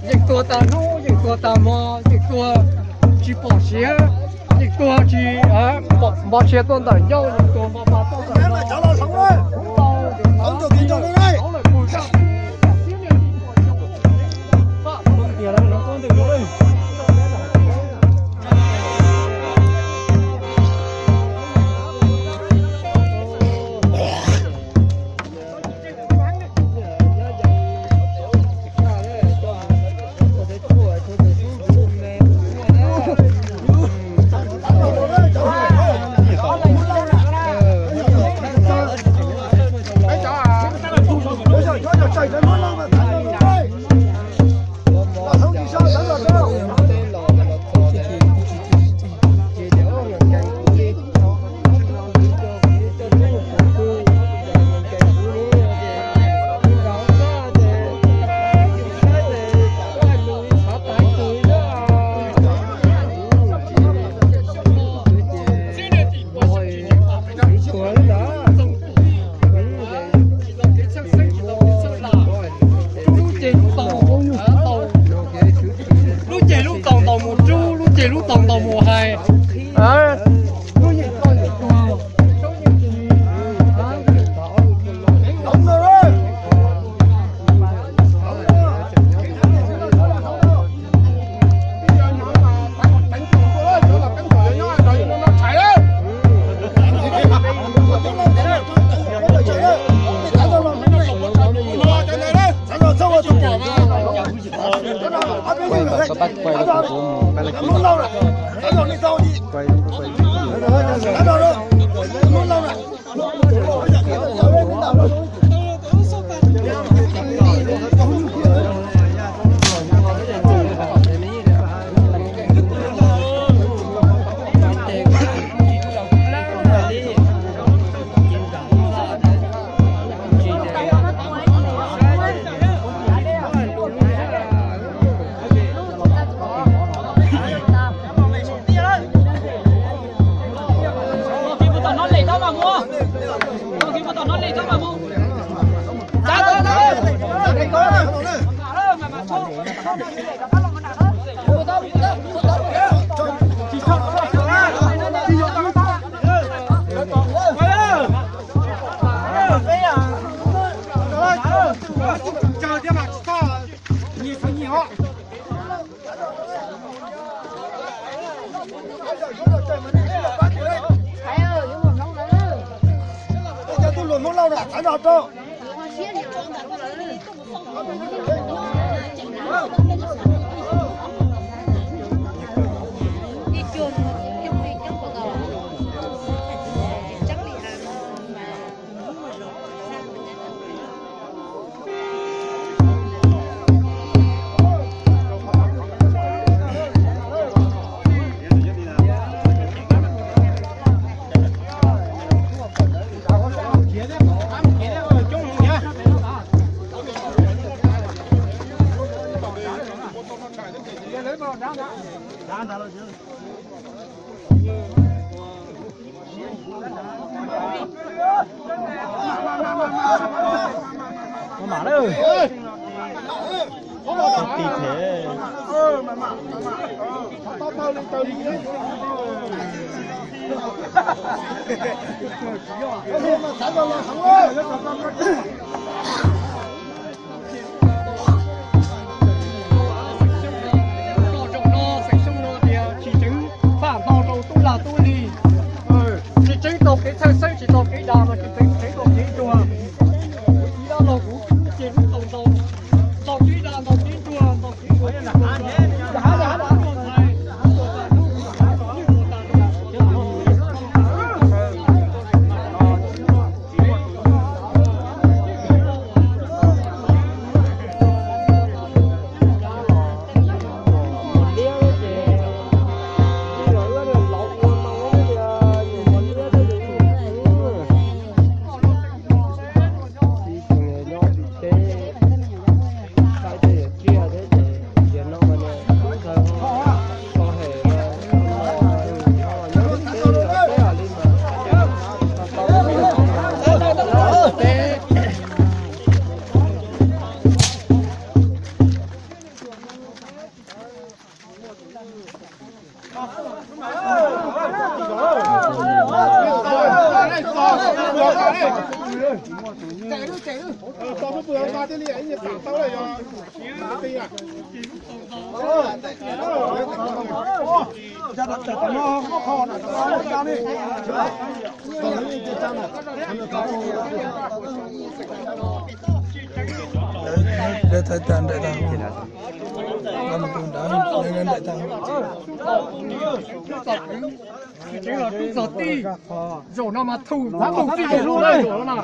Yeej tuag tag hnub, yeej tuag tag hmo, yeej tuag tsis pom siav, yeej tuag tsis npog siav tuaj ntawm ncauj, yeej tuag npog pas tuaj ntawm no. Lub ceg lub taus ntaus mus rub, lub ceg lub taus ntaus mus hais. Cov tub hluas Hmoob Lauj na, thaiv no rau. Maj mam lawm. Ti thiab. Los zaum no xeem Xyooj no tias tsis tseev faj hno rau tub lag tub lig, tsis tseev tau kev txhawj xeeb, tsis tau kev dag, mas tsis tseev, tseev tau kev ntsuag. Kuv txiv dab laug kuv ces lub tau ntau, ntau kev dag, ntau kev ntsuag, ntau kev ntsuag. Lawv thaiv tag nraim tag, lawv mus tus nrad, lawv nraim tag. Tseev los rub txog tij, zaum no mas thum phab mus tij zaum no na.